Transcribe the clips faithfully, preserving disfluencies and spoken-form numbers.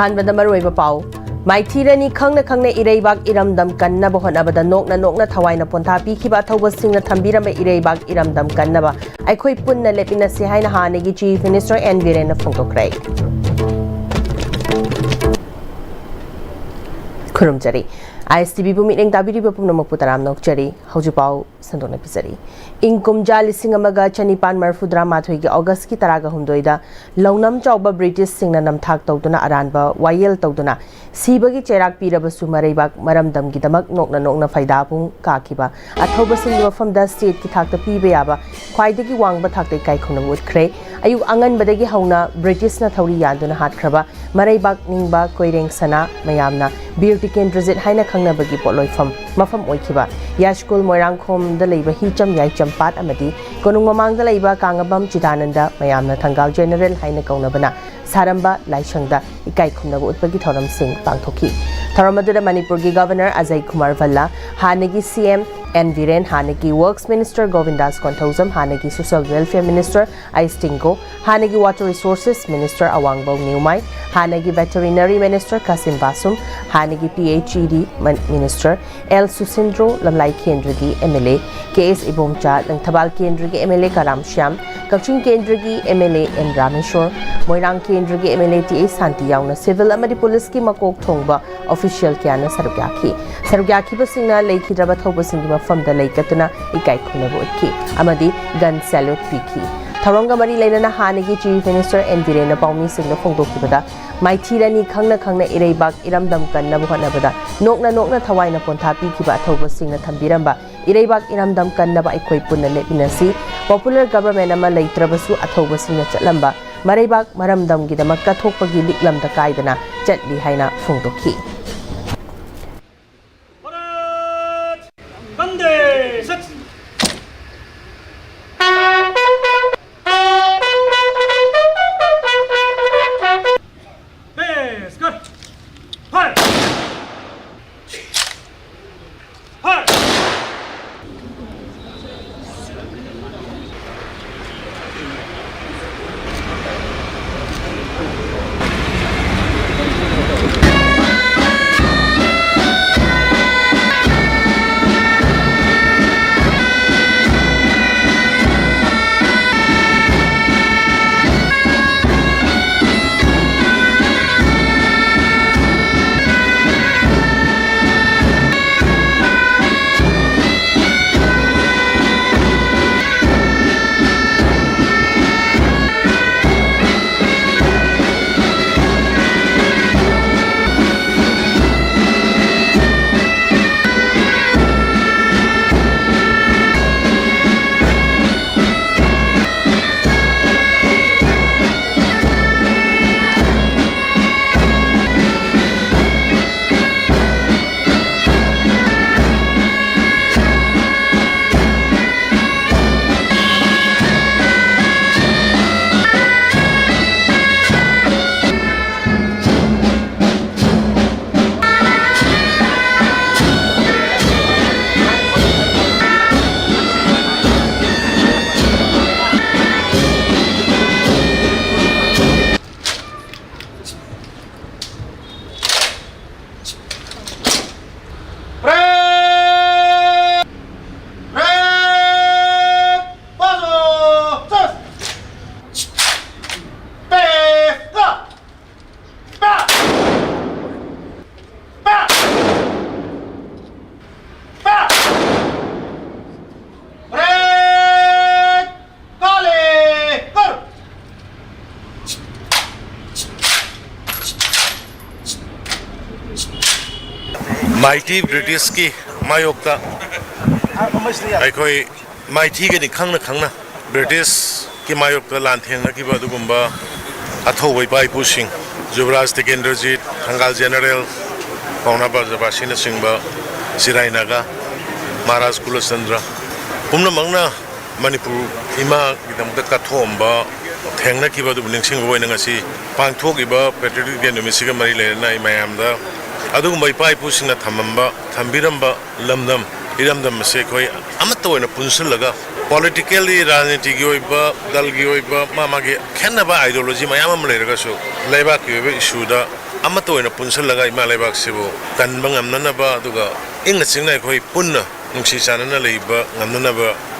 ꯑꯍꯥꯟꯕꯗ ꯃꯔꯨꯑꯣꯏꯕ ꯄꯥꯎ꯫ ꯃꯥꯏꯊꯤꯔꯅꯤ ꯈꯪꯅ ꯈꯪꯅ ꯏꯔꯩꯕꯥꯛ ꯏꯔꯝꯗꯝ ꯀꯟꯅꯕ ꯍꯣꯠꯅꯕꯗ ꯅꯣꯛꯅ ꯅꯣꯛꯅ ꯊꯋꯥꯏꯅ ꯄꯣꯟꯊꯥ ꯄꯤꯈꯤꯕ ꯑꯊꯧꯕꯁꯤꯡꯅ ꯊꯝꯕꯤꯔꯝꯕ ꯏꯔꯩꯕꯥꯛ ꯏꯔꯝꯗꯝ ꯀꯟꯅꯕ ꯑꯩꯈꯣꯏ ꯄꯨꯟꯅ ꯂꯦꯞꯃꯤꯟꯅꯁꯤ ꯍꯥꯏꯅ ꯍꯥꯟꯅꯒꯤ Chief Minister ꯑꯦꯟ ꯕꯤꯔꯦꯟꯅ ꯐꯣꯡꯗꯣꯛꯈ꯭ꯔꯦ꯫ ꯈꯨꯔꯨꯝꯖꯔꯤ꯫ ISTVꯕꯨ ꯃꯤꯠꯌꯦꯡ ꯇꯥꯕꯤꯔꯤꯕ ꯄꯨꯝꯅꯃꯛꯄꯨ ꯇꯔꯥꯝꯅ ꯑꯣꯛꯆꯔꯤ꯫ ꯍꯧꯖꯤꯛ ꯄꯥꯎ ꯁꯟꯗꯣꯛꯅ ꯄꯤꯖꯔꯤ꯫ ꯏꯪ ꯀꯨꯝꯖꯥ ꯂꯤꯁꯤꯡ ꯑꯃꯒ ꯆꯅꯤꯄꯥꯟ ꯃꯔꯤꯐꯨꯇꯔꯥ ꯃꯥꯊꯣꯏꯒꯤ ꯑꯣꯒꯁꯀꯤ ꯇꯔꯥꯒ ꯍꯨꯝꯗꯣꯏꯗ ꯂꯧꯅꯝ ꯆꯥꯎꯕ ꯕ꯭ꯔꯤꯇꯤꯁꯁꯤꯡꯅ ꯅꯝꯊꯥꯛ ꯇꯧꯗꯨꯅ ꯑꯔꯥꯟꯕ ꯋꯥꯌꯦꯜ ꯇꯧꯗꯨꯅ ꯁꯤꯕꯒꯤ ꯆꯩꯔꯥꯛ ꯄꯤꯔꯕꯁꯨ ꯃꯔꯩꯕꯥꯛ ꯃꯔꯝꯗꯝꯒꯤꯗꯃꯛ ꯅꯣꯛꯅ ꯅꯣꯛꯅ ꯐꯩꯗꯥꯕꯨꯡ ꯀꯥꯈꯤꯕ ꯑꯊꯧꯕꯁꯤꯡꯒꯤ ꯃꯐꯝꯗ stateꯀꯤ ꯊꯥꯛꯇ ꯄꯤꯕ ꯌꯥꯕ ꯈ꯭ꯋꯥꯏꯗꯒꯤ ꯋꯥꯡꯕ ꯊꯥꯛꯇ ꯏꯀꯥꯏ ꯈꯨꯝꯅꯕ ꯎꯠꯈ꯭ꯔꯦ꯫ ꯑꯌꯨꯛ ꯑꯉꯟꯕꯗꯒꯤ ꯍꯧꯅ ꯕ꯭ꯔꯤꯇꯤꯁꯅ ꯊꯧꯔꯤ ꯌꯥꯟꯗꯨꯅ ꯍꯥꯠꯈ꯭ꯔꯕ ꯃꯔꯩꯕꯥꯛ ꯅꯤꯡꯕ ꯀꯣꯏꯔꯦꯡ ꯁꯅꯥ ꯃꯌꯥꯝꯅ ꯕꯤꯔ ꯇꯤꯀꯦꯟꯗ꯭ꯔꯖꯤꯠ ꯍꯥꯏꯅ ꯈꯪꯅꯕꯒꯤ ꯄꯣꯠꯂꯣꯏꯐꯝ ꯃꯐꯝ ꯑꯣꯏꯈꯤꯕ ꯌꯥꯏꯁ꯭ꯀꯨꯜ ꯃꯣꯏꯔꯥꯡꯈꯣꯝꯗ ꯂꯩꯕ ꯍꯤꯆꯝ ꯌꯥꯏꯆꯝ ꯄꯥꯠ ꯑꯃꯗꯤ ꯀꯣꯅꯨꯡ ꯃꯃꯥꯡꯗ ꯂꯩꯕ ꯀꯥꯡꯉꯕꯝ ꯆꯤꯗꯥꯅꯟꯗ ꯃꯌꯥꯝꯅ ꯊꯪꯒꯥꯜ ꯖꯦꯅꯔꯦꯜ ꯍꯥꯏꯅ ꯀꯧꯅꯕꯅ ꯁꯥꯔꯝꯕ ꯂꯥꯏꯁꯪꯗ ꯏꯀꯥꯏ ꯈꯨꯝꯅꯕ ꯎꯠꯄꯒꯤ ꯊꯧꯔꯝꯁꯤꯡ ꯄꯥꯡꯊꯣꯛꯈꯤ꯫ ꯊꯧꯔꯝ ꯑꯗꯨꯗ ꯃꯅꯤꯄꯨꯔꯒꯤ Governor ꯑꯖꯌ ꯀꯨꯃꯥꯔ ꯚꯜꯂꯥ, ꯍꯥꯟꯅꯒꯤ CM ꯑꯦꯟ ꯕꯤꯔꯦꯟ, ꯍꯥꯟꯅꯒꯤ Works Minister ꯒꯣꯕꯤꯟꯗꯥꯁ ꯀꯣꯟꯊꯧꯖꯝ, ꯍꯥꯟꯅꯒꯤ Social Welfare Minister ꯑꯩꯁ ꯇꯤꯡꯒꯣ, ꯍꯥꯟꯅꯒꯤ Water Resources Minister ꯑꯋꯥꯡꯕꯧ ꯅ꯭ꯌꯨꯃꯥꯏ, ꯍꯥꯟꯅꯒꯤ Veterinary Minister ꯀꯥꯁꯤꯝ ꯕꯥꯁꯨꯝ, ꯍꯥꯟꯅꯒꯤ PHED ꯃꯟ-, Minister ꯑꯦꯜ ꯁꯨꯁꯤꯟꯗ꯭ꯔꯣ, ꯂꯝꯂꯥꯏ ꯀꯦꯟꯗ꯭ꯔꯒꯤ MLA ꯀꯦ ꯑꯦꯁ ꯏꯕꯣꯝꯆꯥ, ꯂꯪꯊꯕꯥꯜ ꯀꯦꯟꯗ꯭ꯔꯒꯤ MLA ꯀꯔꯥꯝ ꯁ꯭ꯌꯥꯝ, ꯀꯛꯆꯤꯡ ꯀꯦꯟꯗ꯭ꯔꯒꯤ MLA ꯑꯦꯟ ꯔꯥꯃꯦꯁꯣꯔ, ꯃꯣꯏꯔꯥꯡ ꯀꯦꯟꯗ꯭ꯔꯒꯤ MLA ꯇꯤ ꯑꯩꯆ ꯁꯥꯟꯇꯤ ꯌꯥꯎꯅ civil ꯑꯃꯗꯤ ꯄꯨꯂꯤꯁꯀꯤ ꯃꯀꯣꯛ ꯊꯣꯡꯕ official ꯀꯌꯥꯅ ꯁꯔꯨꯛ ꯌꯥꯈꯤ꯫ ꯁꯔꯨꯛ ꯌꯥꯈꯤꯕꯁꯤꯡꯅ ꯂꯩꯈꯤꯗ꯭ꯔꯕ ꯊꯧꯕꯁꯤꯡꯒꯤ ꯃꯐꯝꯗ ꯂꯩ ꯀꯠꯇꯨꯅ ꯏꯀꯥꯏ ꯈꯨꯝꯅꯕ ꯎꯠꯈꯤ ꯑꯃꯗꯤ gun salute ꯄꯤꯈꯤ꯫ ꯊꯧꯔꯝꯒ ꯃꯔꯤ ꯂꯩꯅꯅ ꯍꯥꯟꯅꯒꯤ Chief Minister ꯑꯦꯟ ꯕꯤꯔꯦꯟꯅ ꯄꯥꯎꯃꯤꯁꯤꯡꯗ ꯐꯣꯡꯗꯣꯛꯈꯤꯕꯗ, ꯃꯥꯏꯊꯤꯔꯅꯤ ꯈꯪꯅ ꯈꯪꯅ ꯏꯔꯩꯕꯥꯛ ꯏꯔꯝꯗꯝ ꯀꯟꯅꯕ ꯍꯣꯠꯅꯕꯗ ꯅꯣꯛꯅ ꯅꯣꯛꯅ ꯊꯋꯥꯏꯅ ꯄꯣꯟꯊꯥ ꯄꯤꯈꯤꯕ ꯑꯊꯧꯕꯁꯤꯡꯅ ꯊꯝꯕꯤꯔꯝꯕ ꯏꯔꯩꯕꯥꯛ ꯏꯔꯝꯗꯝ ꯀꯟꯅꯕ ꯑꯩꯈꯣꯏ ꯄꯨꯟꯅ ꯂꯦꯞꯃꯤꯟꯅꯁꯤ꯫ Popular government ꯑꯃ ꯂꯩꯇ꯭ꯔꯕꯁꯨ ꯑꯊꯧꯕꯁꯤꯡꯅ ꯆꯠꯂꯝꯕ ꯃꯔꯩꯕꯥꯛ ꯃꯔꯝꯗꯝꯒꯤꯗꯃꯛ ꯀꯠꯊꯣꯛꯄꯒꯤ ꯂꯤꯛꯂꯝꯗ ꯀꯥꯏꯗꯅ ꯆꯠꯂꯤ ꯍꯥꯏꯅ ꯐꯣꯡꯗꯣꯛꯈꯤ꯫ ꯚꯥꯔꯠ ꯚꯟꯗꯦ ꯁꯠ꯫ ꯕꯦꯁ ꯒꯠ꯫ ꯐꯥꯏꯠ꯫ ꯐꯥꯏꯠ꯫ ꯃꯥꯏꯇꯤ ꯕ꯭ꯔꯤꯇꯤꯁꯀꯤ ꯃꯥꯌꯣꯛꯇ ꯑꯩꯈꯣꯏ ꯃꯥꯏꯊꯤꯒꯅꯤ ꯈꯪꯅ ꯈꯪꯅ ꯕ꯭ꯔꯤꯇꯤꯁꯀꯤ ꯃꯥꯌꯣꯛꯇ ꯂꯥꯟꯊꯦꯡꯅꯈꯤꯕ ꯑꯗꯨꯒꯨꯝꯕ ꯑꯊꯧꯕ ꯏꯄꯥ ꯏꯄꯨꯁꯤꯡ, ꯖꯨꯕꯔꯥꯖ ꯇꯤꯀꯦꯟꯗ꯭ꯔꯖꯤꯠ, ꯊꯪꯒꯥꯜ ꯖꯦꯅꯔꯦꯜ ꯄꯥꯎꯅꯥ ꯕ꯭ꯔꯖꯕꯥꯁꯤꯅꯆꯤꯡꯕ, ꯆꯤꯔꯥꯏ ꯅꯥꯒꯥ, ꯃꯍꯥꯔꯥꯖ ꯀꯨꯂꯆꯟꯗ꯭ꯔ, ꯄꯨꯝꯅꯃꯛꯅ ꯃꯅꯤꯄꯨꯔ ꯏꯃꯥꯒꯤꯗꯃꯛꯇ ꯀꯠꯊꯣꯛꯑꯝꯕ, ꯊꯦꯡꯅꯈꯤꯕ ꯑꯗꯨꯕꯨ ꯅꯤꯡꯁꯤꯡꯕ ꯑꯣꯏꯅ ꯉꯁꯤ ꯄꯥꯡꯊꯣꯛꯏꯕ ꯄꯦꯇ꯭ꯔꯤꯌꯣꯇꯤꯛ ꯗꯦ ꯅꯨꯃꯤꯠꯁꯤꯒ ꯃꯔꯤ ꯂꯩꯅꯅ ꯑꯩ ꯃꯌꯥꯝꯗ ꯑꯗꯨꯒꯨꯝꯕ ꯏꯄꯥ ꯏꯄꯨꯁꯤꯡꯅ ꯊꯝꯃꯝꯕ, ꯊꯝꯕꯤꯔꯝꯕ ꯂꯝꯗꯝ, ꯏꯔꯝꯗꯝ ꯑꯁꯤ ꯑꯩꯈꯣꯏ ꯑꯃꯠꯇ ꯑꯣꯏꯅ ꯄꯨꯟꯁꯤꯜꯂꯒ, ꯄꯣꯂꯤꯇꯤꯀꯦꯜꯂꯤ, ꯔꯥꯖꯅꯤꯇꯤꯒꯤ ꯑꯣꯏꯕ, ꯗꯜꯒꯤ ꯑꯣꯏꯕ, ꯃꯥ ꯃꯥꯒꯤ ꯈꯦꯠꯅꯕ ꯑꯥꯏꯗꯤꯌꯣꯂꯣꯖꯤ ꯃꯌꯥꯝ ꯑꯃ ꯂꯩꯔꯒꯁꯨ, ꯂꯩꯕꯥꯛꯀꯤ ꯑꯣꯏꯕ ꯏꯁꯨꯗ ꯑꯃꯠꯇ ꯑꯣꯏꯅ ꯄꯨꯟꯁꯤꯜꯂꯒ ꯏꯃꯥ ꯂꯩꯕꯥꯛꯁꯤꯕꯨ ꯀꯟꯕ ꯉꯝꯅꯅꯕ, ꯑꯗꯨꯒ ꯏꯪꯅ ꯆꯤꯛꯅ ꯑꯩꯈꯣꯏ ꯄꯨꯟꯅ ꯅꯨꯡꯁꯤ ꯆꯥꯟꯅꯅ ꯂꯩꯕ ꯉꯝꯅꯅꯕ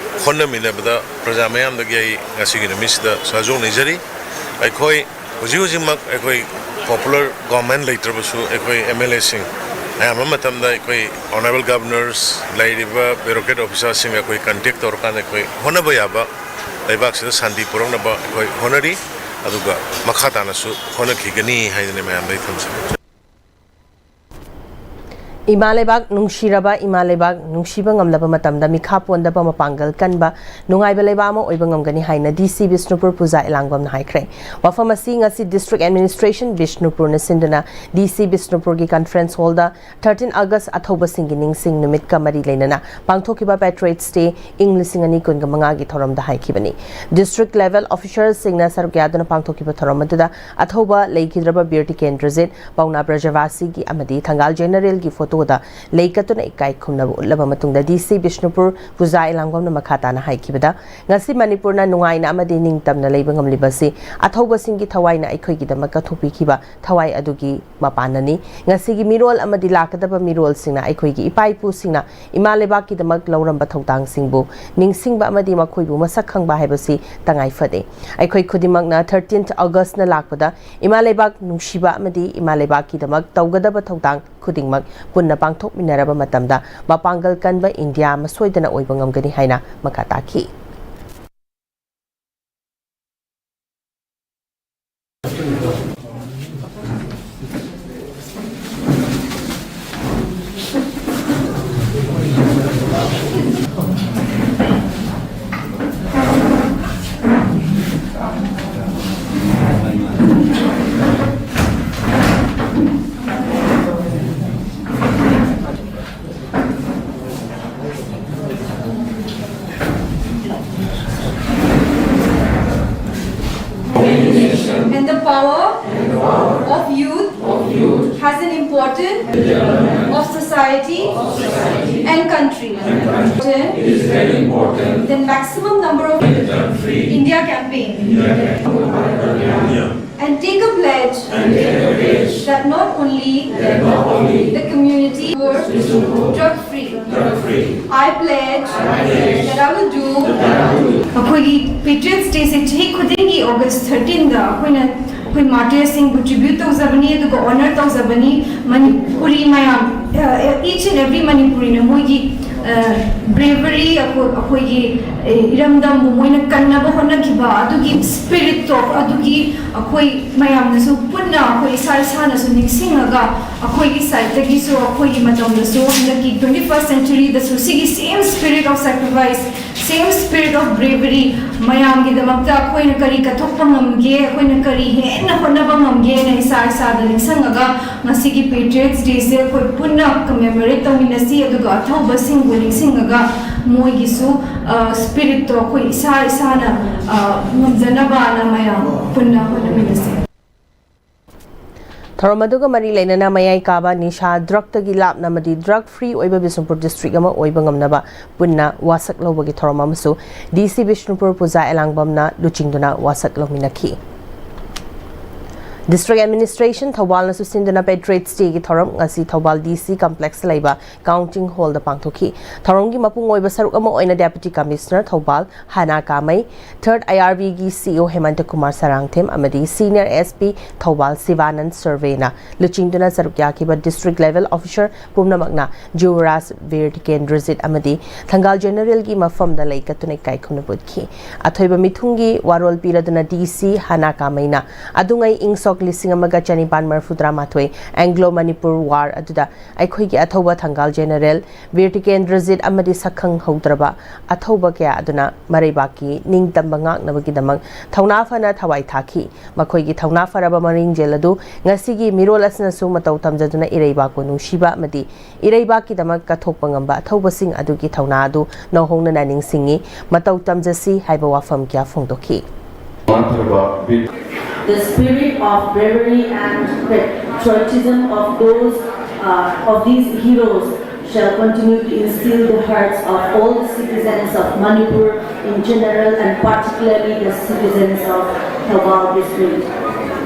ꯍꯣꯠꯅꯃꯤꯟꯅꯕꯗ ꯄ꯭ꯔꯖꯥ ꯃꯌꯥꯝꯗꯒꯤ ꯑꯩ ꯉꯁꯤꯒꯤ ꯅꯨꯃꯤꯠꯁꯤꯗ ꯁꯍꯖꯣꯛ ꯅꯤꯖꯔꯤ꯫ ꯑꯩꯈꯣꯏ ꯍꯧꯖꯤꯛ ꯍꯧꯖꯤꯛꯃꯛ ꯑꯩꯈꯣꯏ ꯄꯣꯄꯨꯂꯔ ꯒꯣꯚꯔꯟꯃꯦꯟ ꯂꯩꯇ꯭ꯔꯕꯁꯨ, ꯑꯩꯈꯣꯏ ꯑꯦꯝ ꯑꯦꯜ ꯑꯦꯁꯤꯡ ꯑꯌꯥꯝꯕ ꯃꯇꯝꯗ ꯑꯩꯈꯣꯏ ꯑꯣꯅꯔꯦꯕꯜ ꯒꯚꯔꯅꯔꯁ, ꯂꯩꯔꯤꯕ ꯕ꯭ꯌꯨꯔꯣꯀ꯭ꯔꯦꯠ ꯑꯣꯐꯤꯁꯥꯔꯁꯤꯡꯒ ꯑꯩꯈꯣꯏ ꯀꯟꯇꯦꯛ ꯇꯧꯔꯀꯥꯟꯗ ꯑꯩꯈꯣꯏ ꯍꯣꯠꯅꯕ ꯌꯥꯕ, ꯂꯩꯕꯥꯛꯁꯤꯗ ꯁꯥꯟꯇꯤ ꯄꯨꯔꯛꯅꯕ ꯑꯩꯈꯣꯏ ꯍꯣꯠꯅꯔꯤ꯫ ꯑꯗꯨꯒ ꯃꯈꯥ ꯇꯥꯅꯁꯨ ꯍꯣꯠꯅꯈꯤꯒꯅꯤ ꯍꯥꯏꯗꯅ ꯃꯌꯥꯝꯗ ꯑꯩ ꯊꯝꯖꯒꯦ꯫ ꯏꯃꯥ ꯂꯩꯕꯥꯛ ꯅꯨꯡꯁꯤꯔꯕ, ꯏꯃꯥ ꯂꯩꯕꯥꯛ ꯅꯨꯡꯁꯤꯕ ꯉꯝꯂꯕ ꯃꯇꯝꯗ ꯃꯤꯈꯥ ꯄꯣꯟꯗꯕ, ꯃꯄꯥꯡꯒꯜ ꯀꯟꯕ, ꯅꯨꯡꯉꯥꯏꯕ ꯂꯩꯕꯥꯛ ꯑꯃ ꯑꯣꯏꯕ ꯉꯝꯒꯅꯤ ꯍꯥꯏꯅ ꯗꯤ ꯁꯤ ꯕꯤꯁꯅꯨꯄꯨꯔ ꯄꯨꯖꯥ ꯏꯂꯥꯡꯕꯝꯅ ꯍꯥꯏꯈ꯭ꯔꯦ꯫ ꯋꯥꯐꯝ ꯑꯁꯤ ꯉꯁꯤ ꯗꯤꯁꯇ꯭ꯔꯤꯛ ꯑꯦꯗꯃꯤꯅꯤꯁꯇ꯭ꯔꯦꯁꯟ ꯕꯤꯁꯅꯨꯄꯨꯔꯅ ꯁꯤꯟꯗꯨꯅ ꯗꯤ ꯁꯤ ꯕꯤꯁꯅꯨꯄꯨꯔꯒꯤ ꯀꯟꯐꯔꯦꯟꯁ ꯍꯣꯜꯗ ꯊꯥꯔꯇꯤꯟ ꯑꯥꯒꯁ ꯑꯊꯧꯕꯁꯤꯡꯒꯤ ꯅꯤꯡꯁꯤꯡ ꯅꯨꯃꯤꯠꯀ ꯃꯔꯤ ꯂꯩꯅꯅ ꯄꯥꯡꯊꯣꯛꯈꯤꯕ ꯄꯦꯇ꯭ꯔꯤꯌꯠꯁ ꯗꯦ ꯏꯪ ꯂꯤꯁꯤꯡ ꯑꯅꯤ ꯀꯨꯟꯒ ꯃꯉꯥꯒꯤ ꯊꯧꯔꯝꯗ ꯍꯥꯏꯈꯤꯕꯅꯤ꯫ ꯗꯤꯁꯇ꯭ꯔꯤꯛ ꯂꯦꯚꯦꯜ ꯑꯣꯐꯤꯁꯤꯌꯦꯜꯁꯤꯡꯅ ꯁꯔꯨꯛ ꯌꯥꯗꯨꯅ ꯄꯥꯡꯊꯣꯛꯈꯤꯕ ꯊꯧꯔꯝ ꯑꯗꯨꯗ ꯑꯊꯧꯕ ꯂꯩꯈꯤꯗ꯭ꯔꯕ ꯕꯤꯔ ꯇꯤꯀꯦꯟꯗ꯭ꯔꯖꯤꯠ, ꯄꯥꯎꯅꯥ ꯕ꯭ꯔꯖꯕꯥꯁꯤꯒꯤ ꯑꯃꯗꯤ ꯊꯪꯒꯥꯜ ꯖꯦꯅꯔꯦꯜꯒꯤ ꯐꯣꯇꯣꯗ ꯂꯩ ꯀꯠꯇꯨꯅ ꯏꯀꯥꯏ ꯈꯨꯝꯅꯕ ꯎꯠꯂꯕ ꯃꯇꯨꯡꯗ ꯗꯤ ꯁꯤ ꯕꯤꯁꯅꯨꯄꯨꯔ ꯄꯨꯖꯥ ꯏꯂꯥꯡꯕꯝꯅ ꯃꯈꯥ ꯇꯥꯅ ꯍꯥꯏꯈꯤꯕꯗ, ꯉꯁꯤ ꯃꯅꯤꯄꯨꯔꯅ ꯅꯨꯡꯉꯥꯏꯅ ꯑꯃꯗꯤ ꯅꯤꯡꯇꯝꯅ ꯂꯩꯕ ꯉꯝꯂꯤꯕꯁꯤ ꯑꯊꯧꯕꯁꯤꯡꯒꯤ ꯊꯋꯥꯏꯅ ꯑꯩꯈꯣꯏꯒꯤꯗꯃꯛ ꯀꯠꯊꯣꯛꯄꯤꯈꯤꯕ ꯊꯋꯥꯏ ꯑꯗꯨꯒꯤ ꯃꯄꯥꯟꯅꯅꯤ꯫ ꯉꯁꯤꯒꯤ ꯃꯤꯔꯣꯜ ꯑꯃꯗꯤ ꯂꯥꯛꯀꯗꯕ ꯃꯤꯔꯣꯜꯁꯤꯡꯅ ꯑꯩꯈꯣꯏꯒꯤ ꯏꯄꯥ ꯏꯄꯨꯁꯤꯡꯅ ꯏꯃꯥ ꯂꯩꯕꯥꯛꯀꯤꯗꯃꯛ ꯂꯧꯔꯝꯕ ꯊꯧꯗꯥꯡꯁꯤꯡꯕꯨ ꯅꯤꯡꯁꯤꯡꯕ ꯑꯃꯗꯤ ꯃꯈꯣꯏꯕꯨ ꯃꯁꯛ ꯈꯪꯕ ꯍꯥꯏꯕꯁꯤ ꯇꯉꯥꯏ ꯐꯗꯦ꯫ ꯑꯩꯈꯣꯏ ꯈꯨꯗꯤꯡꯃꯛꯅ ꯊꯥꯔꯇꯤꯟ ꯑꯥꯒꯁꯅ ꯂꯥꯛꯄꯗ ꯏꯃꯥ ꯂꯩꯕꯥꯛ ꯅꯨꯡꯁꯤꯕ ꯑꯃꯗꯤ ꯏꯃꯥ ꯂꯩꯕꯥꯛꯀꯤꯗꯃꯛ ꯇꯧꯒꯗꯕ ꯊꯧꯗꯥꯡ ꯈꯨꯗꯤꯡꯃꯛ ꯄꯨꯟꯅ ꯄꯥꯡꯊꯣꯛꯃꯤꯟꯅꯔꯕ ꯃꯇꯝꯗ ꯃꯄꯥꯡꯒꯜ ꯀꯟꯕ ꯏꯟꯗꯤꯌꯥ ꯑꯃ ꯁꯣꯏꯗꯅ ꯑꯣꯏꯕ ꯉꯝꯒꯅꯤ ꯍꯥꯏꯅ ꯃꯈꯥ ꯇꯥꯈꯤ꯫ has an importance of society and country. It is very important. The maximum number of India campaign and take a pledge that not only the community were drug free. I pledge that I will do. ꯑꯩꯈꯣꯏꯒꯤ Patriots Day ꯁꯦ ꯆꯍꯤ ꯈꯨꯗꯤꯡꯒꯤ August thirteen ꯗ ꯑꯩꯈꯣꯏꯅ ꯑꯩꯈꯣꯏ martyrs ꯁꯤꯡꯕꯨ tribute ꯇꯧꯖꯕꯅꯤ, ꯑꯗꯨꯒ honor ꯇꯧꯖꯕꯅꯤ꯫ ꯃꯅꯤꯄꯨꯔꯤ ꯃꯌꯥꯝ, each and every Manipuri ꯅ ꯃꯣꯏꯒꯤ bravery, ꯑꯩꯈꯣꯏꯒꯤ ꯏꯔꯝꯗꯝꯕꯨ ꯃꯣꯏꯅ ꯀꯟꯅꯕ ꯍꯣꯠꯅꯈꯤꯕ ꯑꯗꯨꯒꯤ spirit ꯇꯣ, ꯑꯗꯨꯒꯤ ꯑꯩꯈꯣꯏ ꯃꯌꯥꯝꯅꯁꯨ ꯄꯨꯟꯅ ꯑꯩꯈꯣꯏ ꯏꯁꯥ ꯏꯁꯥꯅꯁꯨ ꯅꯤꯡꯁꯤꯡꯉꯒ, ꯑꯩꯈꯣꯏꯒꯤ side ꯇꯒꯤꯁꯨ ꯑꯩꯈꯣꯏꯒꯤ ꯃꯇꯝꯗꯁꯨ, ꯍꯟꯗꯛꯀꯤ twenty first century ꯗꯁꯨ ꯁꯤꯒꯤ same spirit of sacrifice, same spirit of bravery, ꯃꯌꯥꯝꯒꯤꯗꯃꯛꯇ ꯑꯩꯈꯣꯏꯅ ꯀꯔꯤ ꯀꯠꯊꯣꯛꯄ ꯉꯝꯒꯦ, ꯑꯩꯈꯣꯏꯅ ꯀꯔꯤ ꯍꯦꯟꯅ ꯍꯣꯠꯅꯕ ꯉꯝꯒꯦꯅ ꯏꯁꯥ ꯏꯁꯥꯗ ꯅꯤꯡꯁꯤꯡꯉꯒ, ꯉꯁꯤꯒꯤ Patriots Day ꯁꯦ ꯑꯩꯈꯣꯏ ꯄꯨꯟꯅ commemorate ꯇꯧꯃꯤꯟꯅꯁꯤ, ꯑꯗꯨꯒ ꯑꯊꯧꯕꯁꯤꯡꯕꯨ ꯅꯤꯡꯁꯤꯡꯉꯒ ꯃꯣꯏꯒꯤꯁꯨ spirit ꯇꯣ ꯑꯩꯈꯣꯏ ꯏꯁꯥ ꯏꯁꯥꯅ ꯉꯝꯖꯅꯕꯅ ꯃꯌꯥꯝ ꯄꯨꯟꯅ ꯍꯣꯠꯅꯃꯤꯟꯅꯁꯤ꯫ ꯊꯧꯔꯝ ꯑꯗꯨꯒ ꯃꯔꯤ ꯂꯩꯅꯅ ꯃꯌꯥꯏ ꯀꯥꯕ ꯅꯤꯁꯥ drug ꯇꯒꯤ ꯂꯥꯞꯅ ꯑꯃꯗꯤ drug free ꯑꯣꯏꯕ ꯕꯤꯁꯅꯨꯄꯨꯔ district ꯑꯃ ꯑꯣꯏꯕ ꯉꯝꯅꯕ ꯄꯨꯟꯅ ꯋꯥꯁꯛ ꯂꯧꯕꯒꯤ ꯊꯧꯔꯝ ꯑꯃꯁꯨ D C ꯕꯤꯁꯅꯨꯄꯨꯔ ꯄꯨꯖꯥ ꯑꯦꯂꯥꯡꯕꯝꯅ ꯂꯨꯆꯤꯡꯗꯨꯅ ꯋꯥꯁꯛ ꯂꯧꯃꯤꯟꯅꯈꯤ꯫ District Administration ꯊꯧꯕꯥꯜꯅꯁꯨ ꯁꯤꯟꯗꯨꯅ Patriots Day ꯒꯤ ꯊꯧꯔꯝ ꯉꯁꯤ ꯊꯧꯕꯥꯜ D C complex ꯂꯩꯕ Counting Hall ꯗ ꯄꯥꯡꯊꯣꯛꯈꯤ꯫ ꯊꯧꯔꯝꯒꯤ ꯃꯄꯨꯡ ꯑꯣꯏꯕ ꯁꯔꯨꯛ ꯑꯃ ꯑꯣꯏꯅ Deputy Commissioner Thoubal ꯍꯥꯅꯥ ꯀꯥꯃꯩ, Third I R B ꯒꯤ C E O ꯍꯦꯃꯟꯇ Kumar Sarangthem ꯑꯃꯗꯤ Senior S P Thoubal Sivananda ꯁꯔꯚꯦꯅ ꯂꯨꯆꯤꯡꯗꯨꯅ ꯁꯔꯨꯛ ꯌꯥꯈꯤꯕ district level officer ꯄꯨꯝꯅꯃꯛꯅ ꯖꯨꯕꯔꯥꯖ ꯕꯤꯔ ꯇꯤꯀꯦꯟꯗ꯭ꯔꯖꯤꯠ ꯑꯃꯗꯤ ꯊꯪꯒꯥꯜ ꯖꯦꯅꯔꯦꯜꯒꯤ ꯃꯐꯝꯗ ꯂꯩ ꯀꯠꯇꯨꯅ ꯏꯀꯥꯏ ꯈꯨꯝꯅꯕ ꯎꯠꯈꯤ꯫ ꯑꯊꯣꯏꯕ ꯃꯤꯊꯨꯡꯒꯤ ꯋꯥꯔꯣꯜ ꯄꯤꯔꯗꯨꯅ D C ꯍꯥꯅꯥ ꯀꯥꯃꯩꯅ ꯑꯗꯨꯉꯩ ꯏꯪ ꯁꯣꯛ ꯂꯤꯁꯤꯡ ꯑꯃꯒ ꯆꯅꯤꯄꯥꯟ ꯃꯔꯤꯐꯨ ꯇꯔꯥ ꯃꯥꯊꯣꯏ Anglo Manipur War ꯑꯗꯨꯗ ꯑꯩꯈꯣꯏꯒꯤ ꯑꯊꯧꯕ ꯊꯪꯒꯥꯜ ꯖꯦꯅꯔꯦꯜ ꯕꯤꯔ ꯇꯤꯀꯦꯟꯗ꯭ꯔꯖꯤꯠ ꯑꯃꯗꯤ ꯁꯛꯈꯪ ꯍꯧꯗ꯭ꯔꯕ ꯑꯊꯧꯕ ꯀꯌꯥ ꯑꯗꯨꯅ ꯃꯔꯩꯕꯥꯛꯀꯤ ꯅꯤꯡꯇꯝꯕ ꯉꯥꯛꯅꯕꯒꯤꯗꯃꯛ ꯊꯧꯅꯥ ꯐꯅ ꯊꯋꯥꯏ ꯊꯥꯈꯤ꯫ ꯃꯈꯣꯏꯒꯤ ꯊꯧꯅꯥ ꯐꯔꯕ ꯃꯔꯤꯡꯖꯦꯜ ꯑꯗꯨ ꯉꯁꯤꯒꯤ ꯃꯤꯔꯣꯜ ꯑꯁꯤꯅꯁꯨ ꯃꯇꯧ ꯇꯝꯖꯗꯨꯅ ꯏꯔꯩꯕꯥꯛꯄꯨ ꯅꯨꯡꯁꯤꯕ ꯑꯃꯗꯤ ꯏꯔꯩꯕꯥꯛꯀꯤꯗꯃꯛ ꯀꯠꯊꯣꯛꯄ ꯉꯝꯕ ꯑꯊꯧꯕꯁꯤꯡ ꯑꯗꯨꯒꯤ ꯊꯧꯅꯥ ꯑꯗꯨ ꯅꯧꯍꯧꯅꯅ ꯅꯤꯡꯁꯤꯡꯏ꯫ ꯃꯇꯧ ꯇꯝꯖꯁꯤ ꯍꯥꯏꯕ ꯋꯥꯐꯝ ꯀꯌꯥ ꯐꯣꯡꯗꯣꯛꯈꯤ꯫ ꯃꯥꯡꯈ꯭ꯔꯕ ꯕꯤꯔ The spirit of bravery and patriotism of those uh, of these heroes shall continue to instill the hearts of all the citizens of Manipur in general and particularly the citizens of Thoubal district.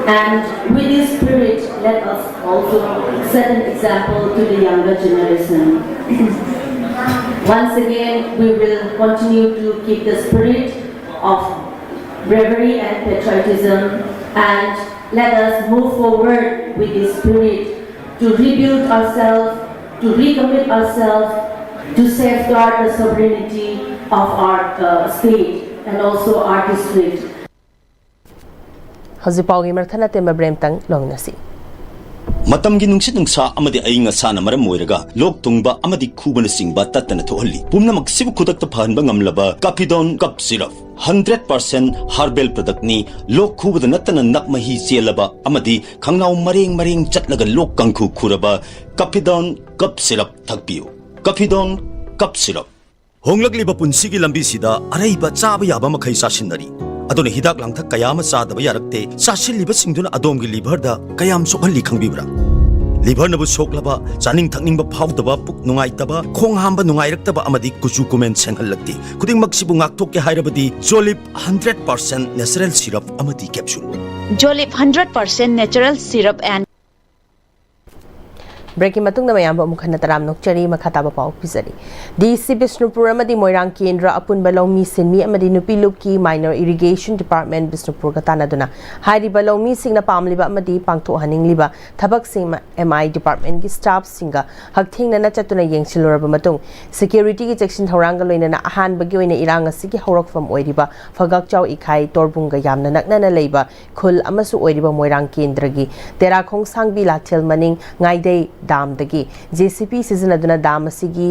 And with this spirit, let us also set an example to the younger generation. Once again, we will continue to keep the spirit of bravery and patriotism, and let us move forward with this spirit to rebuild ourselves, to recommit ourselves, to safeguard the sovereignty of our uh, state and also our district. ꯍꯧꯖꯤꯛ ꯄꯥꯎꯒꯤ ꯃꯔꯛꯊꯠꯅ ꯇꯦꯟꯕ break ꯑꯃꯇꯪ ꯂꯧꯃꯤꯟꯅꯁꯤ꯫ ꯃꯇꯝꯒꯤ ꯅꯨꯡꯁꯤꯠ ꯅꯨꯡꯁꯥ ꯑꯃꯗꯤ ꯑꯏꯪ ꯑꯁꯥꯅ ꯃꯔꯝ ꯑꯣꯏꯔꯒ ꯂꯣꯛ ꯊꯨꯡꯕ ꯑꯃꯗꯤ ꯈꯨꯕꯅꯆꯤꯡꯕ ꯇꯠꯇꯅ ꯊꯣꯛꯍꯜꯂꯤ꯫ ꯄꯨꯝꯅꯃꯛꯁꯤꯕꯨ ꯈꯨꯗꯛꯇ ꯐꯍꯟꯕ ꯉꯝꯂꯕ ꯀꯥꯐꯤꯗꯣꯟ ꯀꯞ ꯁꯤꯔꯞ, ꯍꯟꯗ꯭ꯔꯦꯠ ꯄꯥꯔꯁꯦꯟ ꯍꯥꯔꯕꯦꯜ ꯄ꯭ꯔꯗꯛꯅꯤ꯫ ꯂꯣꯛ ꯈꯨꯕꯗ ꯅꯠꯇꯅ ꯅꯞ ꯃꯍꯤ ꯆꯦꯜꯂꯕ ꯑꯃꯗꯤ ꯈꯪꯅꯥꯎ ꯃꯔꯦꯡ ꯃꯔꯦꯡ ꯆꯠꯂꯒ ꯂꯣꯛ ꯀꯥꯡꯈꯨ ꯈꯨꯔꯕ ꯀꯥꯐꯤꯗꯣꯟ ꯀꯞ ꯁꯤꯔꯞ ꯊꯛꯄꯤꯌꯨ꯫ ꯀꯥꯐꯤꯗꯣꯟ ꯀꯞ ꯁꯤꯔꯞ꯫ ꯍꯣꯡꯂꯛꯂꯤꯕ ꯄꯨꯟꯁꯤꯒꯤ ꯂꯝꯕꯤꯁꯤꯗ ꯑꯔꯩꯕ ꯆꯥꯕ ꯌꯥꯕ ꯃꯈꯩ ꯆꯥꯁꯤꯟꯅꯔꯤ꯫ ꯑꯗꯨꯅ ꯍꯤꯗꯥꯛ ꯂꯥꯡꯊꯛ ꯀꯌꯥ ꯑꯃ ꯆꯥꯗꯕ ꯌꯥꯔꯛꯇꯦ꯫ ꯆꯥꯁꯤꯜꯂꯤꯕꯁꯤꯡꯗꯨꯅ ꯑꯗꯣꯝꯒꯤ ꯂꯤꯚꯔꯗ ꯀꯌꯥꯝ ꯁꯣꯛꯍꯜꯂꯤ ꯈꯪꯕꯤꯕ꯭ꯔꯥ? ꯂꯤꯚꯔꯅꯕꯨ ꯁꯣꯛꯂꯕ, ꯆꯥꯅꯤꯡ ꯊꯛꯅꯤꯡꯕ ꯐꯥꯎꯗꯕ, ꯄꯨꯛ ꯅꯨꯡꯉꯥꯏꯇꯕ, ꯈꯣꯡ ꯍꯥꯝꯕ ꯅꯨꯡꯉꯥꯏꯔꯛꯇꯕ ꯑꯃꯗꯤ ꯀꯨꯆꯨ ꯀꯨꯃꯦꯟ ꯁꯦꯡꯍꯜꯂꯛꯇꯦ꯫ ꯈꯨꯗꯤꯡꯃꯛꯁꯤꯕꯨ ꯉꯥꯛꯊꯣꯛꯀꯦ ꯍꯥꯏꯔꯕꯗꯤ ꯖꯣꯂꯤꯞ ꯍꯟꯗ꯭ꯔꯦꯠ ꯄꯥꯔꯁꯦꯟ ꯅꯦꯆꯔꯦꯜ ꯁꯤꯔꯞ ꯑꯃꯗꯤ capsule. Jolip hundred percent natural syrup and ꯕ꯭ꯔꯦꯛꯀꯤ ꯃꯇꯨꯡꯗ ꯃꯌꯥꯝꯕꯨ ꯑꯃꯨꯛ ꯍꯟꯅ ꯇꯔꯥꯝꯅ ꯑꯣꯛꯆꯔꯤ꯫ ꯃꯈꯥ ꯇꯥꯕ ꯄꯥꯎ ꯄꯤꯖꯔꯤ꯫ ꯗꯤ ꯁꯤ ꯕꯤꯁꯅꯨꯄꯨꯔ ꯑꯃꯗꯤ ꯃꯣꯏꯔꯥꯡ ꯀꯦꯟꯗ꯭ꯔ ꯑꯄꯨꯟꯕ ꯂꯧꯃꯤ ꯁꯤꯟꯃꯤ ꯑꯃꯗꯤ ꯅꯨꯄꯤ ꯂꯨꯞꯀꯤ ꯃꯥꯏꯅꯔ ꯏꯔꯤꯒꯦꯁꯟ ꯗꯤꯄꯥꯔꯠꯃꯦꯟ ꯕꯤꯁꯅꯨꯄꯨꯔꯒ ꯇꯥꯟꯅꯗꯨꯅ ꯍꯥꯏꯔꯤꯕ ꯂꯧꯃꯤꯁꯤꯡꯅ ꯄꯥꯝꯂꯤꯕ ꯑꯃꯗꯤ ꯄꯥꯡꯊꯣꯛꯍꯟꯅꯤꯡꯂꯤꯕ ꯊꯕꯛꯁꯤꯡ ꯑꯦꯝ ꯑꯥꯏ ꯗꯤꯄꯥꯔꯠꯃꯦꯟꯒꯤ ꯁ꯭ꯇꯥꯐꯁꯤꯡꯒ ꯍꯛꯊꯦꯡꯅꯅ ꯆꯠꯇꯨꯅ ꯌꯦꯡꯁꯤꯜꯂꯨꯔꯕ ꯃꯇꯨꯡ, ꯁꯦꯀ꯭ꯌꯨꯔꯤꯇꯤꯒꯤ ꯆꯦꯛꯁꯤꯟ ꯊꯧꯔꯥꯡꯒ ꯂꯣꯏꯅꯅ ꯑꯍꯥꯟꯕꯒꯤ ꯑꯣꯏꯅ ꯏꯔꯥꯡ ꯑꯁꯤꯒꯤ ꯍꯧꯔꯛꯐꯝ ꯑꯣꯏꯔꯤꯕ ꯐꯒꯥꯛꯆꯥꯎ ꯏꯈꯥꯏ ꯇꯣꯔꯕꯨꯡꯒ ꯌꯥꯝꯅ ꯅꯛꯅꯅ ꯂꯩꯕ ꯈꯨꯜ ꯑꯃꯁꯨ ꯑꯣꯏꯔꯤꯕ ꯃꯣꯏꯔꯥꯡ ꯀꯦꯟꯗ꯭ꯔꯒꯤ ꯇꯦꯔꯥꯈꯣꯡ ꯁꯥꯡꯕꯤ ꯂꯥꯊꯦꯜ ꯃꯅꯤꯡ ꯉꯥꯏꯗꯩ ꯗꯥꯝꯗꯒꯤ ꯖꯦ ꯁꯤ ꯕꯤ ꯁꯤꯖꯤꯟꯅꯗꯨꯅ ꯗꯥꯝ ꯑꯁꯤꯒꯤ